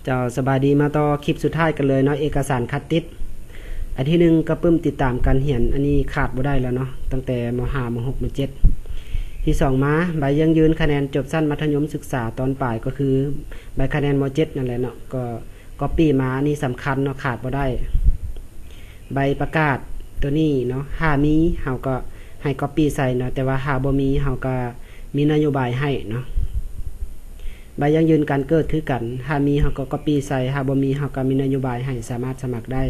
ເຈົ້າ ສະບາຍດີ ມາຕໍ່ຄລິບສຸດທ້າຍກັນເລີຍເນາະ ເອກະສານຄັດຕິດ. ອັນທີໜຶ່ງ ກະປຶ້ມຕິດຕາມການຮຽນ ອັນນີ້ຂາດບໍ່ໄດ້ແລ້ວເນາະ ຕັ້ງແຕ່ ມໍຫ້າ ມໍຫົກ ມໍເຈັດ. ທີສອງມາ ໃບຢັ້ງຢືນຄະແນນຈົບຊັ້ນມັດທະຍົມສຶກສາຕອນປາຍ ກໍຄືໃບຄະແນນ ມໍເຈັດ ນັ້ນແຫຼະເນາະ ກໍກັອບປີ້ມາ ອັນນີ້ສຳຄັນເນາະ ຂາດບໍ່ໄດ້. ໃບປະກາດໂຕນີ້ເນາະ ຖ້າມີເຮົາກໍໃຫ້ກັອບປີ້ໃສ່ເນາະ ແຕ່ວ່າຖ້າບໍ່ມີເຮົາກໍມີນະໂຍບາຍໃຫ້ເນາະ. ໃບຢັ້ງຢືນການເກີດຄືກັນ ຖ້າມີເຮົາກໍກັອບປີ້ໃສ່ ຖ້າບໍ່ມີເຮົາກໍມີນະໂຍບາຍໃຫ້ ສາມາດສະໝັກໄດ້.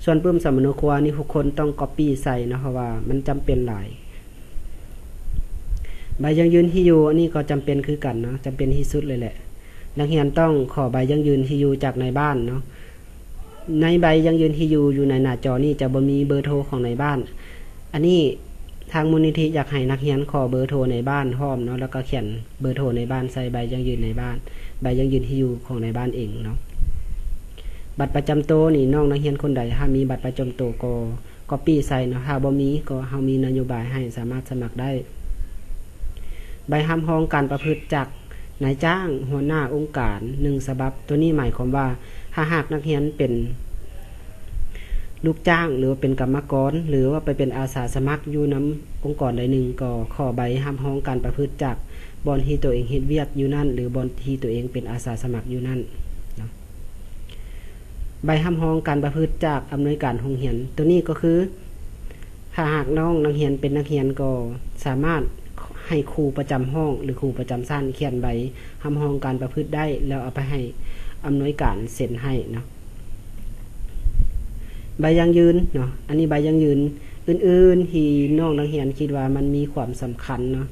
ສ່ວນປຶ້ມສຳມະໂນຄົວນີ້ ທຸກຄົນຕ້ອງກັອບປີ້ໃສ່ເນາະ ເພາະວ່າມັນຈຳເປັນຫຼາຍ. ໃບຢັ້ງຢືນທີ່ຢູ່ ອັນນີ້ກໍຈຳເປັນຄືກັນເນາະ ຈຳເປັນທີ່ສຸດເລີຍແຫຼະ. ນັກຮຽນຕ້ອງຂໍໃບຢັ້ງຢືນທີ່ຢູ່ຈາກນາຍບ້ານເນາະ. ໃນໃບຢັ້ງຢືນທີ່ຢູ່ ຢູ່ໃນໜ້າຈໍນີ້ຈະບໍ່ມີເບີໂທຂອງນາຍບ້ານ. ອັນນີ້ທາງມູນນິທິຢາກໃຫ້ນັກຮຽນຂໍເບີໂທນາຍບ້ານພ້ອມເນາະ ແລ້ວກໍຂຽນເບີໂທນາຍບ້ານໃສ່ໃບຢັ້ງຢືນນາຍບ້ານ ໃບຢັ້ງຢືນທີ່ຢູ່ຂອງນາຍບ້ານເອງເນາະ. ບັດປະຈຳໂຕນີ້ ນ້ອງນັກຮຽນຄົນໃດຖ້າມີບັດປະຈຳໂຕກໍກັອບປີ້ໃສ່ເນາະ ຖ້າບໍ່ມີກໍເຮົາມີນະໂຍບາຍໃຫ້ ສາມາດສະໝັກໄດ້. ໃບຮັບຮອງການປະພຶດຈາກນາຍຈ້າງ ຫົວໜ້າອົງການ ໜຶ່ງສະບັບ. ໂຕນີ້ໝາຍຄວາມວ່າ ຖ້າຫາກນັກຮຽນເປັນລູກຈ້າງ ຫຼືວ່າເປັນກຳມະກອນ ຫຼືວ່າໄປເປັນອາສາສະໝັກຢູ່ນຳອົງກອນໃດໜຶ່ງ ກໍຂໍໃບຮັບຮອງການປະພຶດຈາກບ່ອນທີ່ໂຕເອງເຮັດວຽກຢູ່ນັ້ນ ຫຼືບ່ອນທີ່ໂຕເອງເປັນອາສາສະໝັກຢູ່ນັ້ນເນາະ. ໃບຮັບຮອງການປະພຶດຈາກອຳນວຍການໂຮງຮຽນ ໂຕນີ້ກໍຄື ຖ້າຫາກນ້ອງນັກຮຽນເປັນນັກຮຽນ ກໍສາມາດໃຫ້ຄູປະຈຳຫ້ອງ ຫຼື ຄູປະຈຳຊັ້ນຂຽນໃບຮັບຮອງການປະພຶດໄດ້ ແລ້ວເອົາໄປໃຫ້ອຳນວຍການເຊັນໃຫ້ເນາະ. ໃບຢັ້ງຢືນເນາະ ອັນນີ້ໃບຢັ້ງຢືນອື່ນໆ ທີ່ນ້ອງນັກຮຽນຄິດວ່າມັນມີຄວາມສຳຄັນເນາະ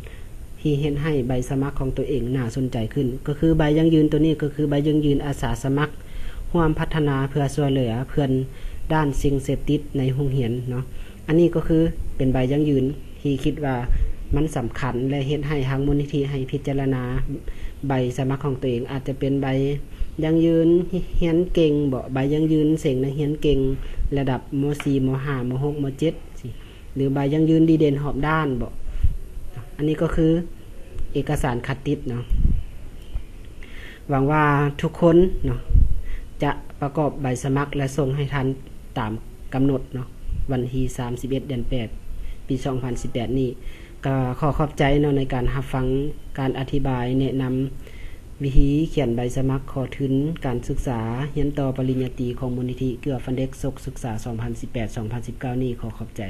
ທີ່ເຮັດໃຫ້ໃບສະໝັກຂອງໂຕເອງໜ້າສົນໃຈຂຶ້ນ ກໍຄືໃບຢັ້ງຢືນໂຕນີ້ ກໍຄືໃບຢັ້ງຢືນອາສາສະໝັກຮ່ວມພັດທະນາເພື່ອຊ່ວຍເຫຼືອເພື່ອນດ້ານສິ່ງເສບຕິດໃນໂຮງຮຽນເນາະ. ອັນນີ້ກໍຄືເປັນໃບຢັ້ງຢືນທີ່ຄິດວ່າມັນສຳຄັນ ແລະ ເຮັດໃຫ້ທາງມູນນິທິໃຫ້ພິຈາລະນາໃບສະໝັກຂອງໂຕເອງ ອາດຈະເປັນໃບຢັ້ງຢືນຮຽນເກັ່ງບໍ ໃບຢັ້ງຢືນເສັງນັກຮຽນເກັ່ງລະດັບ ມໍສີ່ ມໍຫ້າ ມໍຫົກ ມໍເຈັດ ຫລືໃບຢັ້ງຢືນດີເດັ່ນຮອບດ້ານບໍ. ອັນນີ້ກໍຄືເອກະສານຄັດຕິດເນາະ. ຫວັງວ່າທຸກຄົນເນາະ ຈະປະກອບໃບສະໝັກ ແລະ ສົ່ງໃຫ້ທັນຕາມກຳນົດເນາະ ວັນທີສາມສິບເອັດ ເດືອນແປດ ປີສອງພັນສິບແປດນີ້. ກໍຂໍຂອບໃຈເນາະ ໃນການຮັບຟັງການອະທິບາຍແນະນຳ ວິທີຂຽນໃບສະໝັກຂໍທຶນການສຶກສາຮຽນຕໍ່ປະລິນຍາຕີຂອງມູນນິທິເກືອຟັນເດັກສົກສຶກສາ ສອງພັນສິບແປດ ສອງພັນສິບເກົ້ານີ້. ຂໍຂອບໃຈ.